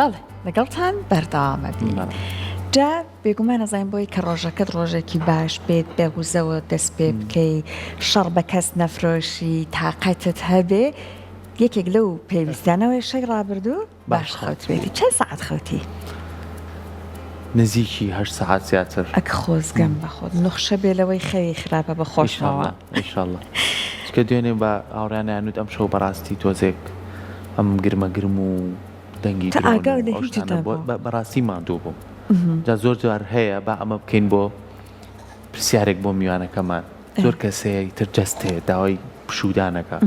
بەڵێ لەگەڵتان بەردەوامە بین. جا بێگومان ئەزانین بۆی کە ڕۆژەکەت ڕۆژێکی باش بێت بە وزەوە دەست پێ بکەی شەڕ بە کەس نەفرۆشی تاقەتت هەبێ یەکێک لەو پێویستیانەوەی شەی ڕابردوو باش خەوتبێتی چەند سەعات خەوتی؟ نزیکی هەشت سەعات زیاتر. ئەک خۆزگەم بەخۆت نوخشە بێ لەوەی خەوی خراپە بە خۆشمەوە. ئیشەڵا ئیشەڵا چونکە دوێنێ بە هاوڕێیانیان وت ئەمشەو بەڕاستی تۆزێک ئەم گرمە گرم و دەنگی تە درۆن ئاگاو و لە ئەو هیچت شتانە بۆ نەبوو. بەڕاستی ماندوو بووم جا زۆر جار هەیە با ئەمە بکەین بۆ پرسیارێک بۆ میوانەکەمان زۆر کەس هەیە ئیتر جەستەیە داوای پشوودانەکا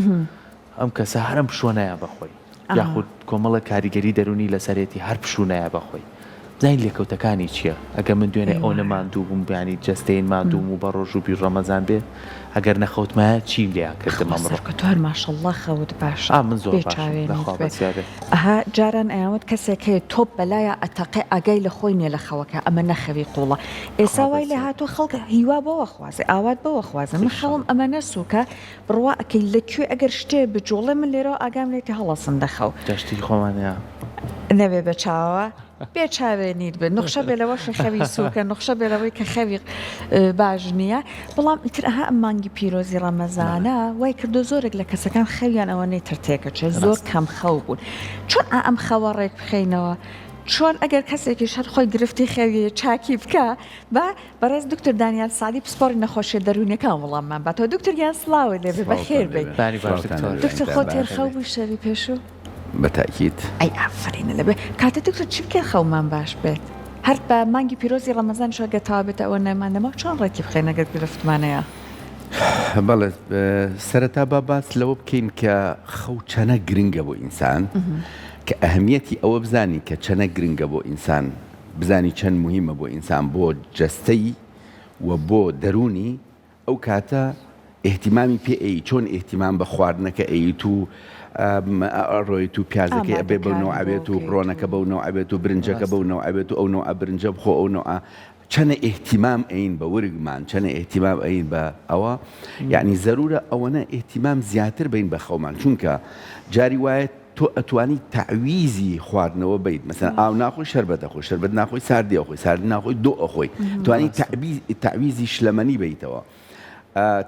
ئەم کەسە هەر ئەم پشووە نایە بە خۆی یاخود کۆمەڵێک کاریگەری دەروونی لەسەرێتی هەر پشوو نایە بە خۆی بزانین لێکەوتەکانی چییە ئەگەر من دوێنێ ئەونە ماندوو بووم بیانی جەستەین ماندووم و بە ڕۆژ و بیر ڕەمەزان بێ ئەگەر نەخەوتمایە چیم لێیان کردم خوا ئەمڕۆ سەرکەوتوو هەر ماشەڵڵا خەوت باشە ئا من زۆر بێ باشم چاوێنیت لەخوا بێ بەزیا بێ. ئەها جاران ئەیانوت کەسێک هەیە تۆپ بەلایا ئەتەقێ ئاگای لە خۆی نیە لە خەوەکە ئەمە نەخەوی قوڵە ئێسا خوا وای لێ بەزیا بێ. هاتوە خەڵک هیوا بەوە خوازێ ئاوات بەوە خوازێ من خەوم ئیشەڵا. ئەمەنە سوکە بڕوا ئەکەی لە کوێ ئەگەر شتێ بجوڵێ من لێرەوە ئاگام لێتی هەڵەسم لە خەو. جا شتی خۆمان یا. نەبێ بە چاوە بێ چاوێنیت بێ نوخشە بێ لەوەشی خەوی سوکە نوخشە بێ لەوەی کە خەوی باش نییە بەڵام ئیتر ئەها ئەم مانگی پیرۆزی ڕەمەزانە وای کردو زۆرێک لە کەسەکان خەویان ئەوەنەی تر تێکەچێت زۆر کەم خەو بوون چۆن ئا ئەم خەوە ڕێک بخەینەوە چۆن ئەگەر کەسێکیش هەر خۆی گرفتی خەوی چاکی بکە بە بەڕێز دکتۆر دانیال سەعدی پسپۆڕی نەخۆشیە دەروونیەکان وڵاممان باتەوە دکتۆر گیان سڵاوت لێبێ بەخێر بێی بانی باش دکتۆر. دکتۆر خۆ تێر خەو بووی شەوی پێشوو؟ بە تاکید. ئەی ئافەرینە لەبێ کاتە دکتۆر چی بکەین خەومان باش بێت هەر بە مانگی پیرۆزی ڕەمەزانیش ئەگەر تەواو بێتە ئەوە نەمان نەما چۆن ڕێکی بخەین ئەگەر گرفتمان هەیە؟ بەڵێ سەرەتا با باس لەوە بکەین کە خەو چەنە گرنگە بۆ ئینسان کە ئەهمیەتی ئەوە بزانین کە چەنە گرنگە بۆ ئینسان بزانی چەند موهیمە بۆ ئینسان بۆ جەستەی و بۆ دەروونی ئەو کاتە ئیهتیمامی پێ ئەیی چۆن ئیهتیمام بە خواردنەکە ئەیت و ئەڕۆیت و پیازەکەی ئەبێ بەو نەوعە بێت و ڕۆنەکە بەو نەوعە بێت و برنجەکە بەو نەوعە بێت و ئەو نەوعە برنجە بخۆ ئەو نەوعە چەنە ئیهتیمام ئەین بە ورگمان چەنە ئیهتیمام ئەین بە ئەوە یعنی زەرورە ئەوەنە ئیهتیمام زیاتر بین بە خەومان چونکە جاری وایە تۆ ئەتوانی تەعویزی خواردنەوە بەیت مەسەن ئاو ناخۆی شەربەت ئەخۆی شەربەت ناخۆی ساردی ئەخۆی ساردی ناخۆی دۆ ئەخۆی توانی تەعویزی شلەمەنی بەیتەوە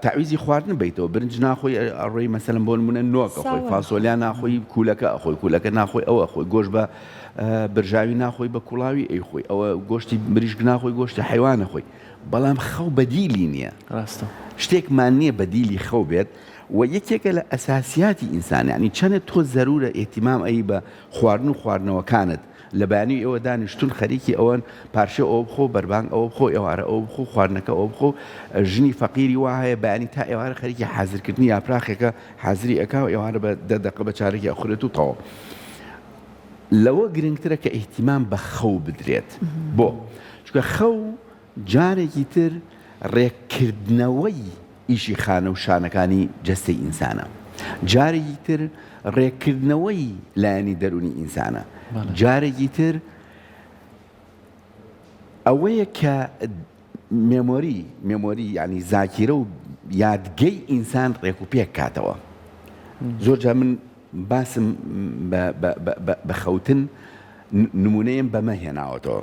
تەعویزی خواردن بیتەوە برنج ناخۆی ئەڕۆی مەسەلەن بۆ نمونە نۆک ئەخۆی فاسۆلیا ناخۆی کولەکە ئەخۆی کولەکە ناخۆی ئەوە خۆی گۆش بە برژاوی ناخۆی بە کوڵاوی ئەیخۆی ئەوە گۆشتی مریشک ناخۆی گۆشتی حیوانە خۆی بەڵام خەو بەدیلی نییە ڕاستە شتێکمان نییە بەدیلی خەو بێت وە یەکێکە لە ئەساسیاتی ئینسان یانی چەنە تۆ زەرورە ئیهتیمام ئەی بە خواردن و خواردنەوەکانت لە بەیانی ئێوە دانیشتون خەریکی ئەوەن پارشێو ئەوە بخۆ بەربانگ ئەوە بخۆ ئێوارە ئەوە بخۆ خواردنەکە ئەوە بخۆ ژنی فەقیری وا هەیە بەیانی تا ئێوارە خەریکی حازرکردنی یاپراخێکە حازری ئەکا و ئێوارە بە دە دەقە بە چارەکی ئەخورێت و تەواو لەوە گرنگترە کە ئیهتیمام بە خەو بدرێت بۆ چونکە خەو جارێکی تر ڕێککردنەوەی ئیشی خانە و شانەکانی جەستەی ئینسانە. جارێکی تر ڕێککردنەوەی لایەنی دەروونی ئینسانە. جارێکی تر ئەوەیە کە memory، memory یانی زاکیرە و یادگەی ئینسان ڕێک و پێک کاتەوە. زۆر جار من باسم بە خەوتن نموونەیەم بەمە هێناوەتەوە.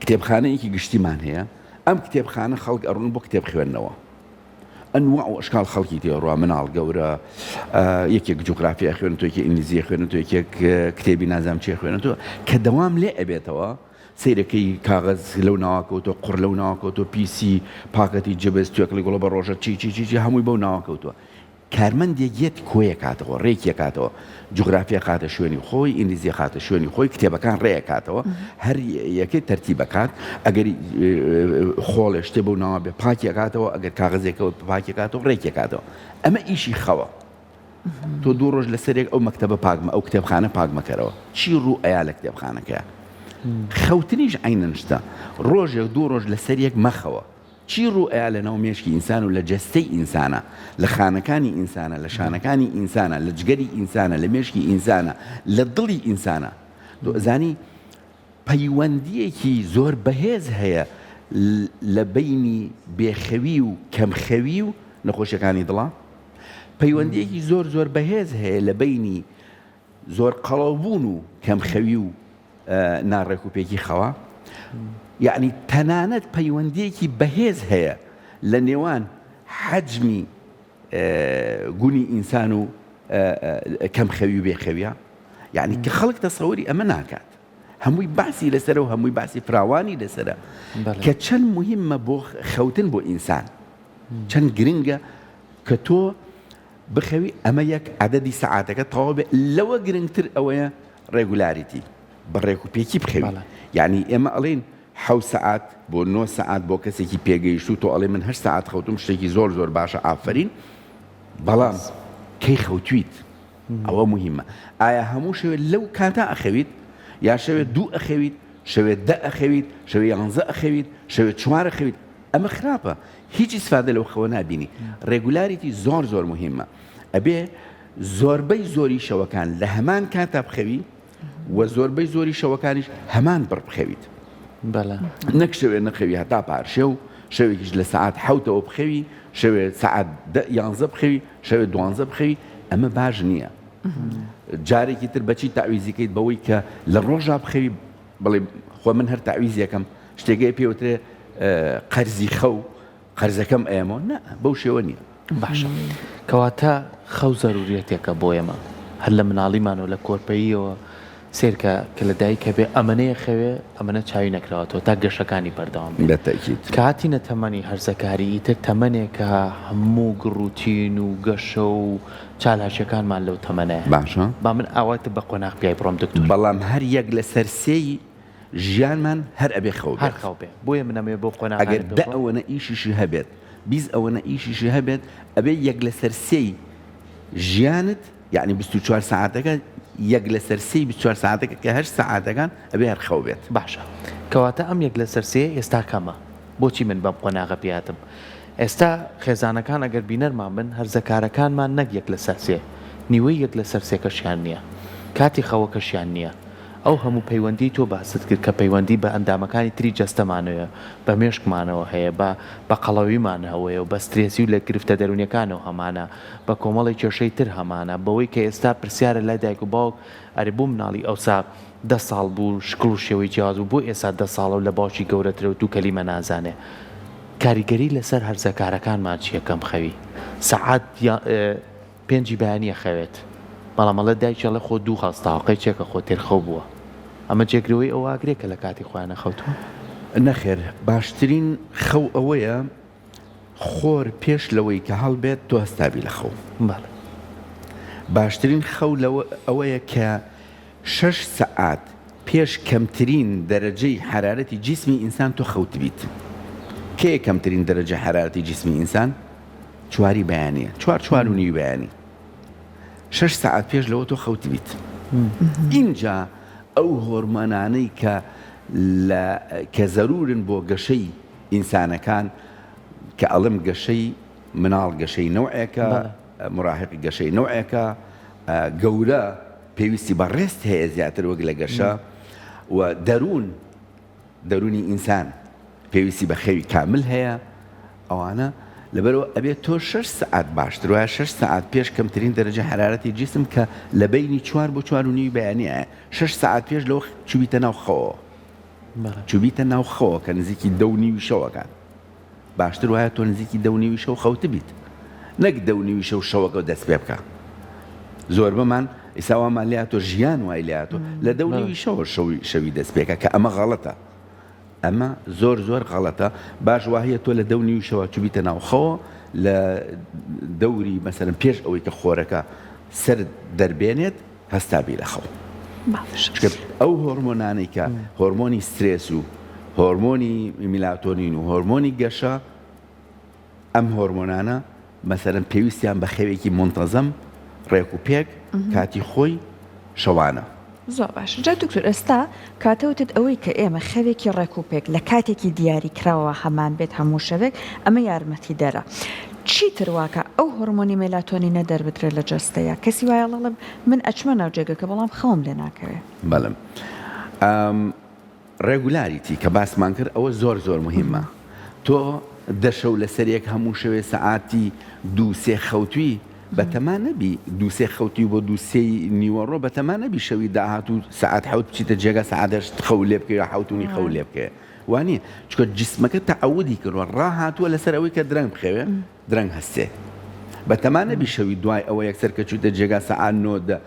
کتێبخانەیەکی گشتیمان هەیە، ئەم کتێبخانە خەڵک ئەڕۆن بۆ کتێب خوێندنەوە. ئەنواع و ئەشکال خەڵکی تێڕوا مناڵ گەورە یەکێک جوگرافی ئەخوێنێتەوە یەکێک ئینگلیزی ئەخوێنێتەوە یەکێک کتێبی نازانم چی ئەخوێنێتەوە کە دەوام لێ ئەبێتەوە سەیرەکەی کاغەز لەو ناوە کەوتووە قوڕ لەو ناوە کەوتووە پیسی پاکەتی جبس توێکڵی گوڵە بە ڕۆژە چی چی چی چی هەمووی بەو ناوە کەوتووە کارمەندێک یەت کۆیەکاتەوە، ڕێکیەکاتەوە، جوغرافیا خاتە شوێنی خۆی، ئینگلیزی خاتە شوێنی خۆی، کتێبەکان ڕێیەکاتەوە، هەر یەکەی تەرتیب ئەکات، ئەگەر خۆڵێ شتێ بەو ناوە بێ پاکی ئەکاتەوە، ئەگەر کاغەزێکەوە پاکی ئەکاتەوە، ڕێکی ئەکاتەوە. ئەمە ئیشی خەوە. تۆ دوو ڕۆژ لەسەرێک ئەو مەکتەبە پاک مە، ئەو کتێبخانە پاک مەکەرەوە. چی ڕوو ئەیا لە کتێبخانەکەیا؟ خەوتنیش عەینەن شتە. ڕۆژێک دوو ڕۆژ لەسەریەک مەخەوە. چی ڕوو ئەیا لە ناو مێشکی ئینسان و لە جەستەی ئینسانا، لە خانەکانی ئینسانا، لە شانەکانی ئینسانا، لە جگەری ئینسانا، لە مێشکی ئینسانا، لە دڵی ئینسانا. تۆ ئەزانی پەیوەندییەکی زۆر بەهێز هەیە لە بەینی بێخەوی و کەمخەوی و نەخۆشیەکانی دڵا؟ پەیوەندییەکی زۆر زۆر بەهێز هەیە لە بەینی. زۆر قەڵەوبوون و کەمخەوی و ناڕێکوپێکی خەوە؟ یەعنی تەنانەت پەیوەندییەکی بەهێز هەیە لە نێوان حەجمی گونی ئینسان و کەمخەوی و بێخەویە؟ یەعنی کە خەڵک تەسەوری ئەمە ناکات. هەمووی باسی لەسەرە و هەمووی باسی فراوانی لەسەرە کە چەند موهیمە بۆ خەوتن بۆ ئینسان چەند گرنگە کە تۆ بخەوی ئەمە یەک عەدەدی سەعاتەکە تەواو بێ لەوە گرنگتر ئەوەیە regularity بە ڕێک و پێکی بخەوی یعنی ئێمە ئەڵێین حەو سەعات بۆ نۆ سەعات بۆ کەسێکی پێگەیشتوو تۆ ئەڵێ من هەشت سەعات خەوتوم شتێکی زۆر زۆر باشە ئافەرین بەڵام کەی خەوتویت ئەوە موهیمە ئایا هەموو شەوێ لەو کاتە ئەخەویت یا شەوێ دوو ئەخەویت شەوێ دە ئەخەویت شەوێ یانزە ئەخەویت شەوێ چوار ئەخەویت ئەمە خراپە هیچ ئیسفادە لەو خەوە نابینی regularity زۆر زۆر موهیمە ئەبێ زۆربەی زۆری شەوەکان لە هەمان کاتا بخەوی و زۆربەی زۆری شەوەکانیش هەمان بڕ بخەویت بەڵێ نەک شەوێ نەخەوی هەتا پارشێو شەوێکیش لە سەعات حەوتەوە بخەوی شەوێ سەعات دە یانزە بخەوی شەوێ دوانزە بخەوی ئەمە باش نییە جارێکی تر بەچی تاویزیکەیت بەوەی کە لە ڕۆژا بخەوی بڵێ خۆ من هەر تاویزیەکەم شتێکەیە پێوترێ قەرزی خەو قەرزەکەم ئەیەمەوە نا بەو شێوە نییە. باشە کەواتە خەو زەروریەتێکە بۆ ئێمە هەر لە مناڵیمانەوە لە کۆرپەییەوە سەیرکە کە لە دایک هەبێ ئەمەنەیە خەوێ ئەمەنە چاوی نەکراوەتەوە تا گەشەکانی بەردەوام بێ بە تەئکید. کە هاتینە تەمەنی هەرزەکاری ئیتر تەمەنێکە هەموو گڕوتین و گەشە و چالاکیەکانمان لەو تەمەنەیە باشە. با من ئاواتە بە قۆناغ پیای بڕۆم دکتۆر. بەڵام هەر یەک لەسەر سێی ژیانمان هەر ئەبێ خەو هەر بێت. خەو بێ بۆیە من ئەمەوێ بەو قۆناغانە ئەگەر دە بڕۆم. ئەوەنە ئیشیشی هەبێت 20 ئەوەنە ئیشیشی هەبێت ئەبێ یەک لەسەر سێی ژیانت یەعنی 24 سەعاتەکە یەک لەسەر سێی 24 سەعاتەکە کە هەشت سەعاتەکان ئەبێ هەر خەو بێت. باشە کەواتە ئەم یەک لەسەر سێیە ئێستا کەمە بۆچی من بەم قۆناغە پێهاتم ئێستا خێزانەکان ئەگەر بینەرمان بن هەرزەکارەکانمان نەک یەک لەسەر سێ نیوەی یەک لەسەر سێکەشیان نییە کاتی خەوەکەشیان نییە ئەو هەموو پەیوەندیەی تۆ باست کرد کە پەیوەندی بە ئەندامەکانی تری جەستەمانەوە بە مێشکمانەوە هەیە بە بە قەڵەویمانەوەیە و بە سترێسی و لە گرفتە دەروونیەکانەوە هەمانە بە کۆمەڵێک کێشەی تر هەمانە بەوەی کە ئێستا پرسیارە لای دایک و باوک ئەرێ بۆ مناڵی ئەوسا دە ساڵ بوو شکڵ و شێوەی جیاواز بوو بۆ ئێستا دە ساڵە و لە باوکی گەورەترە و دوو کەلیمە نازانێ کاریگەری لەسەر هەرزەکارەکانمان چیە کەم خەوی سەعات پێنجی بەیانی ئەخەوێت بەڵام ئەڵێ دایکی ئەڵێ خۆ دوو هەستاوە قەی چێکە خۆ تێرخەو بووە ئەمە جێگرەوەی ئەوە ئەگرێ کە لە کاتی خۆیان نەخەوتووە؟ نەخێر باشترین خەو ئەوەیە خۆر پێش لەوەی کە هەڵبێت تۆ هەستابی لە خەو. بەڵێ. باشترین خەو لەوە ئەوەیە کە شەش سەعات پێش کەمترین دەرەجەی حەرارەتی جیسمی ئینسان تۆ خەوتبیت. کەیە کەمترین دەرەجە حەرارەتی جیسمی ئینسان؟ چواری بەیانیە چوار چوار و نیوی بەیانی شەش سەعات پێش لەوە تۆ خەوتبیت ئینجا ئەو هۆرمۆنانەی کە لە کە زەرورن بۆ گەشەی ئینسانەکان کە ئەڵم گەشەی مناڵ گەشەی نەوعێکە مراهق گەشەی نەوعێکە گەورە پێویستی بە ڕێست هەیە زیاتر وەک لە گەشە و دەروون دەروونی ئینسان پێویستی بە خەوی کامل هەیە ئەوانە لەبەرئەوە ئەبێت تۆ شەش سەعات باشتر وایە شەش سەعات پێش کەمترین دەرەجە حەرارەتی جیسم کە لە بەینی چوار بۆ چوار و نیوی بەیانیایە شەش سەعات پێش لەوە چوبیتە ناو خەوەوە چوبیتە ناو خەوە کە نزیکی دە و نیوی شەوەکان باشتر وایە تۆ نزیکی دە و نیوی شەو خەوتبیت نەک دە و نیوی شەو شەوەکە دەست پێ بکە زۆربەمان ئیسا وامان لێهاتوە ژیان وای لێهاتوە لە دە و نیوی شەوە شەوی دەست پێکە کە ئەمە غەڵەتە ئەمە زۆر زۆر غەڵەتە باش واهیە تۆ لە دە و نیوی شەوە چوبیتە ناو خەوە لە دەوری مەسەلەن پێش ئەوەی کە خۆرەکە سەرت دەربێنێت هەستابی لە خەو چونکە ئەو هۆرمۆنانەی کە هۆرمۆنی سترێس و هۆرمۆنی میلاتۆنین و هۆرمۆنی گەشە ئەم هۆرمۆنانە مەسەلەن پێویستیان بە خەوێکی مونتەزەم، ڕێک و پێک، کاتی خۆی، شەوانە. زۆر باشە جا دکتۆر ئێستا کاتە وتت ئەوەی کە ئێمە خەوێکی ڕێک و پێک لە کاتێکی دیاری کراوە هەمان بێت هەموو شەوێک ئەمە یارمەتی دەرە چیتر واکە ئەو هۆرمۆنی مێلاتۆنینە دەربدرێت لە جەستەیا کەسی وایە ڵەڵێ من ئەچمە ناو جێگەکە بەڵام خەوم لێ ناکەوێ. بەڵێ regularity کە باسمان کرد ئەوە زۆر زۆر مهمە تۆ دە شەو لەسەر یەک هەموو شەوێ سەعاتی دوو سێ خەوتوی. بەتەما نەبی دووسێ خەوتی بۆ دووسێی نیوەڕۆ بەتەما نەبی شەوی داهاتوو سەعات حەوت بچیتە جێگا سەعات هەشت خەو لێ بکەوێ حەوت و نی خەو لێ بکەوێ وانیە چونکە جسمەکە تەعەودی کردوە ڕاهاتووە لەسەر ئەوەی کە درەنگ بخەوێ درەنگ هەستێ بەتەما نەبی شەوی دوای ئەوە یەکسەر کە چوویتە جێگا سەعات نۆ دە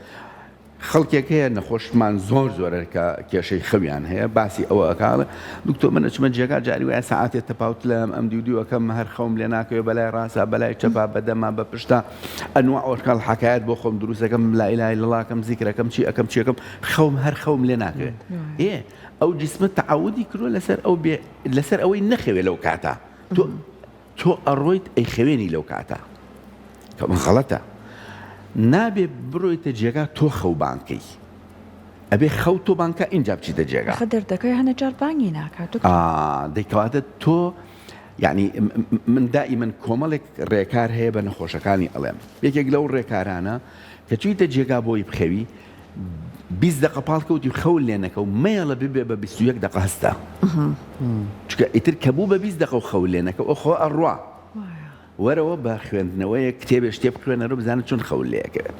خەڵکێک هەیە نەخۆشمان زۆر زۆرە کە کێشەی خەویان هەیە باسی ئەوە ئەکا ئەڵێ دکتۆر من ئەچمە جێگا جاری وایە سەعاتێ تەپاوت لەم ئەم دیو دیو ئەکەم هەر خەوم لێ ناکەوێ بەلای ڕاسا بەلای چەپا بەدەما بە پشتا ئەنواع وەشکاڵ حەکایەت بۆ خۆم دروست ئەکەم لا اله الا الله ئەکەم زیکر ئەکەم چی ئەکەم چی ئەکەم خەوم هەر خەوم لێ ناکەوێ ئێ ئەو جسمە تەعەودی کردووە لەسەر ئەو بێ لەسەر ئەوەی نەخەوێ لەو کاتە تۆ تۆ ئەڕۆیت ئەیخەوێنی لەو کاتە کە ئەمە غەڵەتە نابێ بڕۆیتە جێگا تۆ خەو بانکەی ئەبێ خەو تۆ بانکە ئینجا بچیتە جێگا ئەخە دەردەکەوێ هەنێ جار بانگی ناکات دکتۆر. ئا دەی کەواتە تۆ یعنی من دائیمەن کۆمەڵێک ڕێکار هەیە بە نەخۆشەکانی ئەڵێم یەکێک لەو ڕێکارانە کە چویتە جێگا بۆی بخەوی 20 دقە پاڵ کەوتی و خەول لێ نەکە و مەیەڵە ببێ بە 21 دقە هەستە چونکە ئیتر کە بوو بە 20 دقە و خەول لێ نەکە ئەو خەوە ئەڕوا وەرەوە بە خوێندنەوەیەک کتێبێ شتێ بخوێنەرەوە بزانە چۆن خەول لێ ئەکەوێت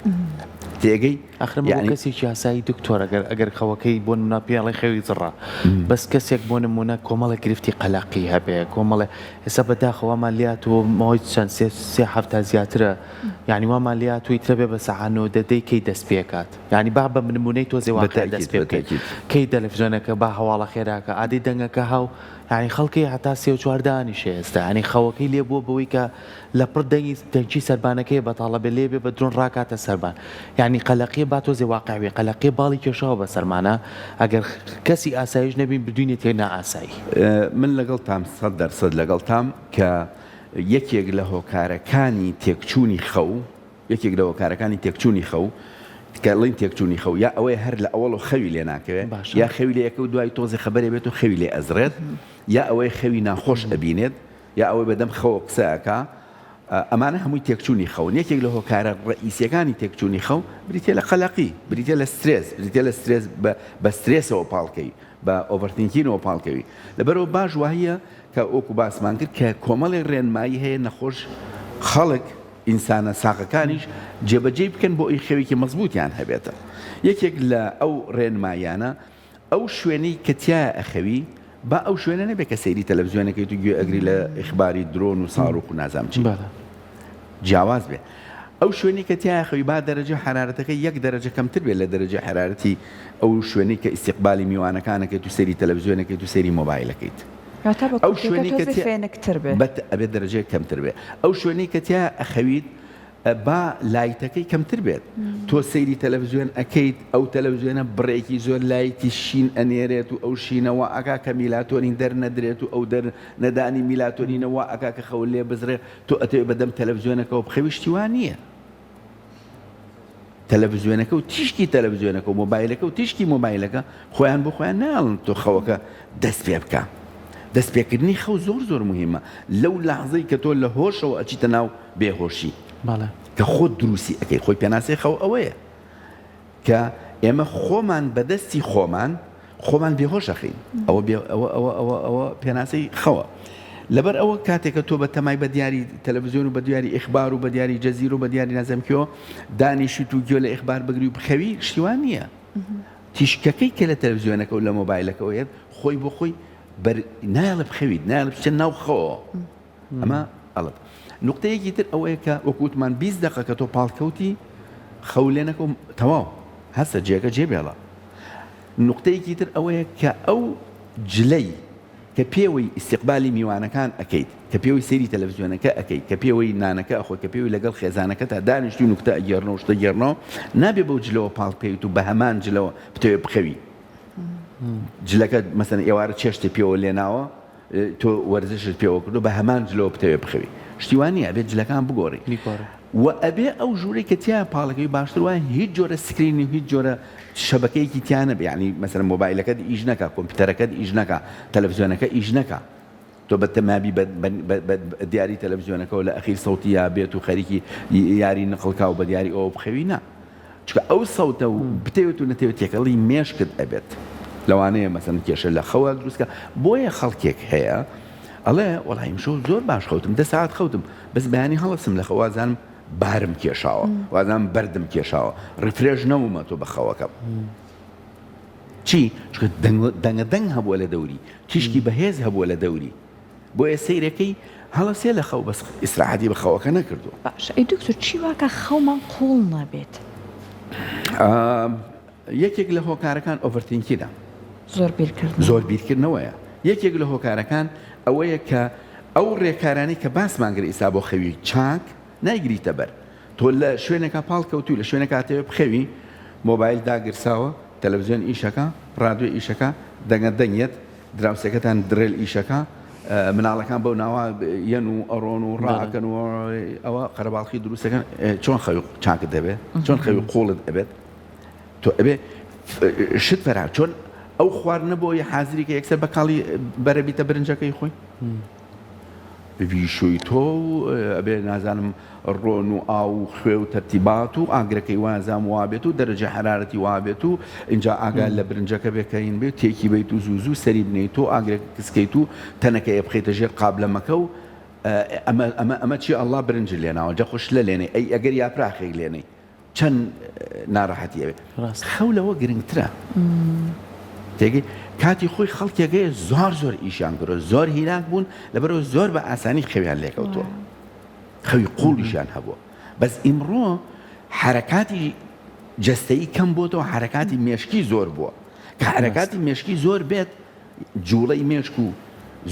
تێگەی ئەخر من بۆ یعنی کەسێکی ئاسایی دکتۆر ئەگەر ئەگەر خەوەکەی بۆ نمونە پێڵێ خەوی زڕە بەس کەسێک بۆ نمونە کۆمەڵێک گرفتی قەلەقی هەبێ کۆمەڵێ ئێستا بەداخەوە وامان لێهاتووە ماوەی چەند سێ سێ هەفتە زیاترە یانی وامان لێهاتووە ئیترە بێ بە سەعات نۆ دە دەی کەی دەست پێکات یانی با بە نمونەی تۆزێ واقع دەست بەتەئکید پێ بکەین بەتەئکید کەی تەلەفزیۆنەکە با هەواڵە خێراکە ئادەی دەنگەکە هاو یانی خەڵکی هەتا سێ و چوار دانیشێ ئێستا یانی خەوەکەی لێ بووە بەوەی کە لە پڕ دەنگی دەنکی سەربانەکەی بەتاڵە بێ لێ بێ بە درۆن ڕاکاتە سەربان یانی قەلەقیە با تۆزێ واقع بێ قەلەقیە باڵی کێشاوە بەسەرمانا ئەگەر کەسی ئاسایش نەبین بردوینێتیە نائاسایی. من لەگەڵتام 100% لەگەڵتام کە یەکێک لە هۆکارەکانی تێکچوونی خەو یەکێک لە هۆکارەکانی تێکچوونی خەو کە ئەڵێین تێکچوونی خەو یا ئەوەیە هەر لە ئەوەڵەوە خەوی لێ ناکەوێ باشە. یا خەوی لێ ئەکەوێ دوای تۆزێ خەبەرێ بێت و خەوی لێ ئەزڕێت یا ئەوەیە خەوی ناخۆش ئەبینێت یا ئەوەی بەدەم خەوە قسە ئەکا ئەمانە هەمووی تێکچوونی خەون یەکێک لە هۆکارە ڕەئیسیەکانی تێکچوونی خەو بریتیە لە قەلەقی بریتیە لە سترێس بریتیە لە سترێس بە بە سترێسەوە پاڵکەوی بە overthinking ەوە پاڵکەوی لەبەرئەوە باش وایە کە وەکو باسمان کرد کە کۆمەڵێک ڕێنمایی هەیە نەخۆش خەڵک ئینسانە ساغەکانیش جێبەجێی بکەن بۆ ئەوی خەوێکی مەزبوتیان هەبێتە یەکێک لە ئەو ڕێنماییانە ئەو شوێنەی کە تیایا ئەخەوی با ئەو شوێنە نەبێ کە سەیری تەلەفزیۆنەکەیت و گوێ ئەگری لە ئیخباری درۆن و ساروخ و نازام چی جیاواز بێ ئەو شوێنەی کە تیایا خەوی با دەرەجە حەرارەتەکەی یەک دەرەجە کەمتر بێت لە دەرەجە حەرارەتی ئەو شوێنەی کە ئیستیقبالی میوانەکانەکەیت و سەیری تەلەفزیۆنەکەیت و سەیری مۆبایلەکەیت. واتا بە ئەو کورتیەکە شوێنەی کە تۆزێ تیا فێنکتر بێ. بەت ئەبێت دەرەجەیەک کەمتر بێ. ئەو شوێنەی کە تیایا ئەخەویت با light ەکەی کەمتر بێت. تۆ سەیری تەلەفزیۆن ئەکەیت ئەو تەلەفزیۆنە بڕێکی زۆر light ی شین ئەنێرێت و ئەو شینە وا ئەکا کە میلاتۆنین دەرنەدرێت و ئەو دەرنەدانی میلاتۆنینە وا ئەکا کە خەوت لێ بزڕێ تۆ ئەتەوێ بەدەم تەلەفزیۆنەکەوە بخەوی شتی وا نییە. تەلەفزیۆنەکە و تیشکی تەلەفزیۆنەکە و مۆبایلەکە و تیشکی مۆبایلەکە خۆیان بۆ خۆیان نایەڵن تۆ خەوەکە دەست پێ بکە. دەست پێکردنی خەو زۆر زۆر مهمە لەو لەحزەی کە تۆ لە هۆشەوە ئەچیتە ناو بێهۆشی بەڵێ. کە خۆت دروستی ئەکەی خۆی پێناسەی خەو ئەوەیە کە ئێمە خۆمان بە دەستی خۆمان خۆمان بێهۆش ئەخەین ئەوە بێ ئەوە ئەوە ئەوە ئەوە پێناسەی خەوە لەبەر ئەوە کاتێک کە تۆ بە تەمای بە دیاری تەلەڤزیۆن و بە دیاری ئیخبار و بە دیاری جەزیرە و بە دیاری نازم کێوە دانیشیت و گوێ لە ئیخبار بگری و بخەوی شتی وا نییە تیشکەکەی کە لە تەلەڤزیۆنەکە و لە مۆبایلەکەەوە یەت خۆی بۆ خۆی بەر نایەڵێ بخەویت نایەڵێ بچیتە ناو خەوەوە ئەمە ئەڵت نوقتەیەکی تر ئەوەیە کە وەکو وتمان 20 دەقە کە تۆ پاڵکەوتی خەو لێ نەکە و تەواو هەستە جێگە جێ بێڵە نوقتەیەکی تر ئەوەیە کە ئەو جلەی کە پێوەی ئیستیقبالی میوانەکان ئەکەیت، کە پێوەی سەیری تەلەفزیۆنەکە ئەکەیت، کە پێوەی نانەکە ئەخۆی، کە پێوەی لەگەڵ خێزانەکەتا دانیشتووی نوکتە ئەگێڕنەوە شتە گێڕنەوە، نابێ بەو جلەوە پاڵ بکەویت و بە هەمان جلەوە بتەوێ بخەوی. جلەکە مەسەلەن ئێوارە چێشتت پێوە لێناوە، تۆ وەرزشت پێوە کردووە بە هەمان جلەوە بتەوێ بخەوی. شتی وا نییە، ئەبێ جلەکان بگۆڕی. بیگۆڕی. وە ئەبێ ئەو ژوورەی کە تیایا پاڵەکەوی باشتر وایە هیچ جۆرە screen ی و هیچ جۆرە شەبەکەیەکی تیا نەبێ یانی مەسەلەن مۆبایلەکەت ئیش نەکا کۆمپیوتەرەکەت ئیش نەکا تەلەفزیۆنەکە ئیش نەکا تۆ بە تەمابی بە بە دیاری تەلەفزیۆنەکەوە لە ئەخیر سەوتی یا بێت و خەریکی یاری نقڵکا و بە دیاری ئەوە بخەوی نا چونکە ئەو سەوتە و بتەوێت و نەتەوێت تێکەڵی مێشکت ئەبێت لەوانەیە مەسەلەن کێشە لە خەوە دروست کە بۆیە خەڵکێک هەیە ئەڵێ وەڵای ئیمشەو زۆر باش خەوتم دە سەعات خەوتم بەس بەیانی هەڵەسم لە خەو وازانم. بارم کێشاوە وازانم بەردم کێشاوە refresh نەبوومە تۆ بە خەوەکەم چی چونکە دەنگە دەنگ هەبووە لە دەوری تیشکی بەهێز هەبووە لە دەوری بۆیە سەیرەکەی هەڵەسێ لە خەو بەس ئیسراحەتی بە خەوەکە نەکردووە. باشە ئەی دکتۆر چی واکا خەومان قوڵ نەبێت؟ یەکێک لە هۆکارەکان overthinking ە. زۆر بیرکردنەوە. زۆر بیرکردنەوەیە. یەکێک لە هۆکارەکان ئەوەیە کە ئەو ڕێکارانەی کە باسمان کرد ئیستا بۆ خەوی چاک نایگریتە بەر. تۆ لە شوێنێکا پاڵ کەوتووی لە شوێنێکا ئەتەوێ بخەوی مۆبایل داگرساوە تەلەفزیۆن ئیشەکا ڕادیۆ ئیشەکا دەنگە دەنگ یەت دراوسێکەتان درێل ئیشەکا مناڵەکان بەو ناوە یەن و ئەڕۆن و ڕائەکەن و ئەوە قەرەباڵخی دروستەکەن چۆن خەوی چاکت دەبێت چۆن خەوی قوڵت ئەبێت تۆ ئەبێ شت فەرا چۆن ئەو خواردنە بۆ یە حازری کە یەکسەر بەکاڵی بەرەبیتە برنجەکەی خۆی بیشۆی تۆ و ئەبێ نازانم ڕۆن و ئاو و خوێ و تەرتیبات و ئاگرەکەی وازام وابێت و دەرەجە حەرارەتی وابێت و ئینجا ئاگا لە برنجەکە بێ کە هین بێ تێکی بەیت و زوو زوو سەری بنێیت و ئاگرەکە کزکەیت و تەنەکەیە بخەیتە ژێر قابلەمەکە و ئەمە ئەمە ئەمە چی ئەڵڵا برنج لێناوە جا خۆ شلە لێنەی ئەی ئەگەر یاپراخێک لێنەی چەند ناڕەحەتی ئەوێ خەو لەوە گرنگترە تێگەی کاتی خۆی خەڵکێک هەیە زۆر زۆر ئیشیان کردوە زۆر هیلاک بوون لەبەرەوە زۆر بە ئاسانی خەویان لێکەوتووە خەوی قوڵیشیان هەبووە بەس ئیمڕۆ حرەکاتی جەستەیی کەم بۆتەوە حرەکاتی مێشکی زۆر بووە کە حرەکاتی مێشکی زۆر بێت جوڵەی مێشک و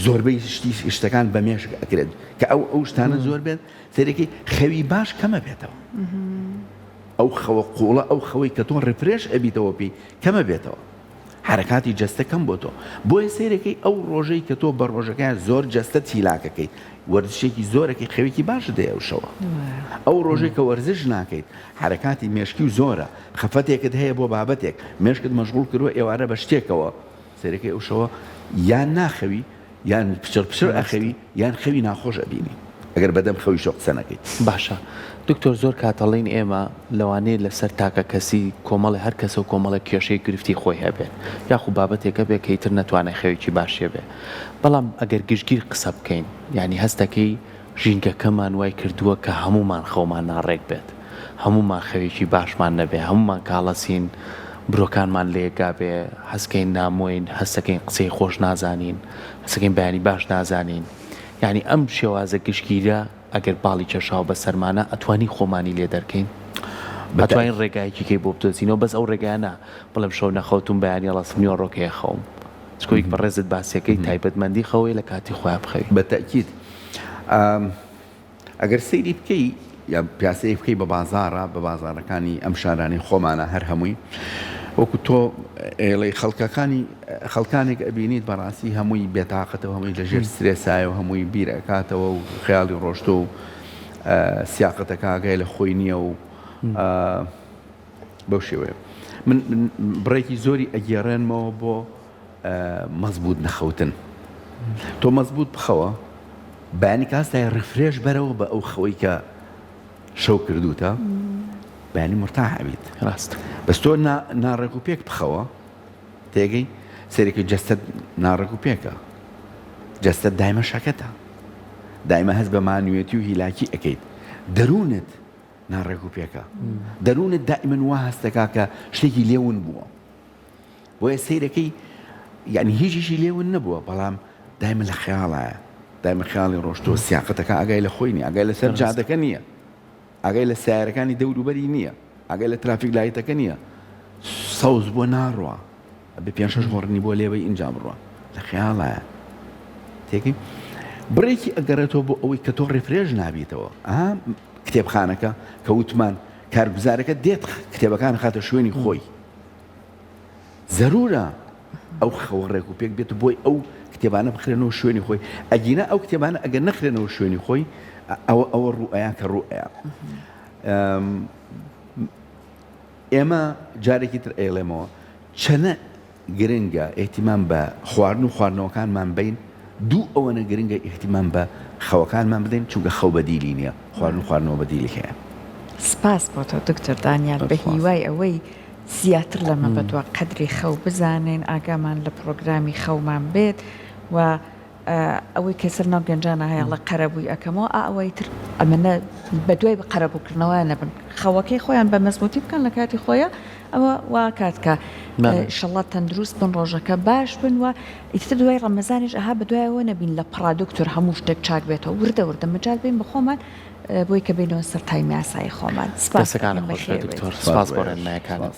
زۆربەی شتی شتەکان بە مێشک ئەکرێت کە ئەو ئەو شتانە زۆر بێت سەرەکی خەوی باش کەمە بێتەوە ئەو خەوە قوڵە ئەو خەوەی کە تۆ refresh ئەبیتەوە پێی کەمە بێتەوە حرەکاتی جەستە کەم بۆ تۆ بۆیە سەیرەکەی ئەو ڕۆژەی کە تۆ بە ڕۆژەکەیان زۆر جەستە هیلاکەکەیت وەرزشێکی زۆرەکەی خەوێکی باش دێ ئەو شەوە ئەو ڕۆژێک کە وەرزش ناکەیت حرەکاتی مێشکی و زۆرە خەفەتێکت هەیە بۆ بابەتێک مێشکت مەشغوڵ کردووە ئێوارە بە شتێکەوە سەیرەکەی ئەو شەوە یان ناخەوی یان پچڕ پچڕ ئەخەوی یان خەوی ناخۆش ئەبینی ئەگەر بەدەم خەویشەوە قسە نەکەیت. باشە دکتۆر زۆر کات ئەڵێین ئێمە لەوانەیە لەسەر تاکە کەسی کۆمەڵێ هەر کەسەو کۆمەڵێک کێشەی گرفتی خۆی هەبێت یاخو بابەتێک هەبێت کە ئیتر نەتوانێت خەوێکی باشی هەبێت بەڵام ئەگەر گشتگیر قسە بکەین یانی هەستەکەی ژینگەکەمان وای کردووە کە هەموومان خەومان ناڕێک بێت، هەموومان خەوێکی باشمان نەبێ، هەموومان کاڵەسین، برۆکانمان لەیەکگا بێ، هەستکەین نامۆین، هەستەکەین قسەی خۆش نازانین، هەستەکەین بەیانی باش نازانین. یانی ئەم شێوازە گشتگیرە ئەگەر باڵی کێشاوە بەسەرمانا ئەتوانین خۆمانی لێ دەرکەین؟ ئەتوانین ڕێگایەکی کەی بۆ بدۆزینەوە؟ بەس ئەو ڕێگایە نا بڵێم شەو نەخەوتوم بەیانی هەڵەسم نیوەڕۆکەیە خەوم. چکۆ یەک بەڕێزت باسیەکەی تایبەتمەندی خەوەیە لە کاتی خۆیا بخەوی. بە تەئکید ئەگەر سەیری بکەی یا پیاسەیەک بکەی بە بازاڕە بە بازاڕەکانی ئەم شارانەی خۆمانە هەر هەمووی وەکو تۆ ئێڵەی خەڵکەکانی خەڵکانێک ئەبینیت بەڕاستی هەمووی بێتاقەتەوە هەمووی لەژێر سترێسایە و هەمووی بیر ئەکاتەوە و خەیاڵی ڕۆشتۆ و سیاقەتەکە ئاگای لە خۆی نییە و بەو شێوەیە من بڕێکی زۆری ئەگێڕێنمەوە بۆ مەزبوط نەخەوتن تۆ مەزبوط بخەوە بەیانی کاستای refresh بەرەوە بە ئەو خەوەی کە شەو کردوتە بەیانی مرتاح ئەبیت ڕاست بەس تۆ ناڕێک و پێک بخەوە تێگەی سەرێکی جەستەت ناڕێک و پێکە جەستەت دایمە شەکەتە دایمە هەست بە مانوێتی و هیلاکی ئەەکەیت دەروونت ناڕێک و پێکە دەروونت دائیمەن وا هەست دەکا کە شتێکی لێ ون بووە بۆیە سەیرەکەی یعنی هیچیشی لێ ون نەبووە بەڵام دایمە لە خەیاڵایە دایمە خەیاڵی ڕۆشتووە سیاقەتەکە ئاگای لە خۆی نیە ئاگای لەسەر جادەکە نییە ئاگای لە سیارەکانی دەوروبەری نییە ئاگای لە traffic light ەکە نییە سەوز بۆ ناڕوا ئەبێ پێنج شەش هۆڕنی بۆ لێبەی ئینجا بڕوا لە خەیاڵایە تێگەی بڕێکی ئەگەڕێتەوە بۆ ئەوەی کە تۆ refresh نابیتەوە ئا کتێبخانەکە کە وتمان کارگوزارەکە دێت کتێبەکان خاتە شوێنی خۆی زەرورە ئەو خەوە ڕێک و پێک بێت بۆی ئەو کتێبانە بخرێنەوە شوێنی خۆی ئەگینا ئەو کتێبانە ئەگەر نەخرێنەوە شوێنی خۆی ئەوە ئەوە ڕوئەیە کە ڕوئەیە ئێمە جارێکی تر ئەیڵێمەوە چەنە گرنگە ئیهتیمام بە خواردن و خواردنەوەکانمان بەین دوو ئەوەنە گرنگە ئیهتیمام بە خەوەکانمان بدەین چونکە خەو بەدیلی نیە خواردن و خواردنەوە بەدیلی هەیە. سپاس بۆ تۆ دکتۆر دانیال بە هیوای ئەوەی زیاتر لەمە بەدوا قەدری خەو بزانین ئاگامان لە پڕۆگرامی خەومان بێت و. ئەوەی کە سەر ناو گەنجانە هەیە ئەڵێ قەرەبووی ئەکەمەوە ئا ئەوەی تر ئەمەنە بە دوای قەرەبووکردنەوە نەبن خەوەکەی خۆیان بە مەزبووتی بکەن لە کاتی خۆیان ئەوە وا کات کە ئیشەڵا تەندروست بن ڕۆژەکە باش بن و ئیتر دوای ڕەمەزانیش ئەها بە دوایەوە نەبین لە پڕا دکتۆر هەموو شتێک چاک بێتەوە وردە وردە مەجال بین بە خۆمان بۆی کە بینەوە سەر تایمی ئاسایی خۆمان. سپاس دەستەکانت خۆش بێت دکتۆر سپاس بۆ ڕێنمایەکانت.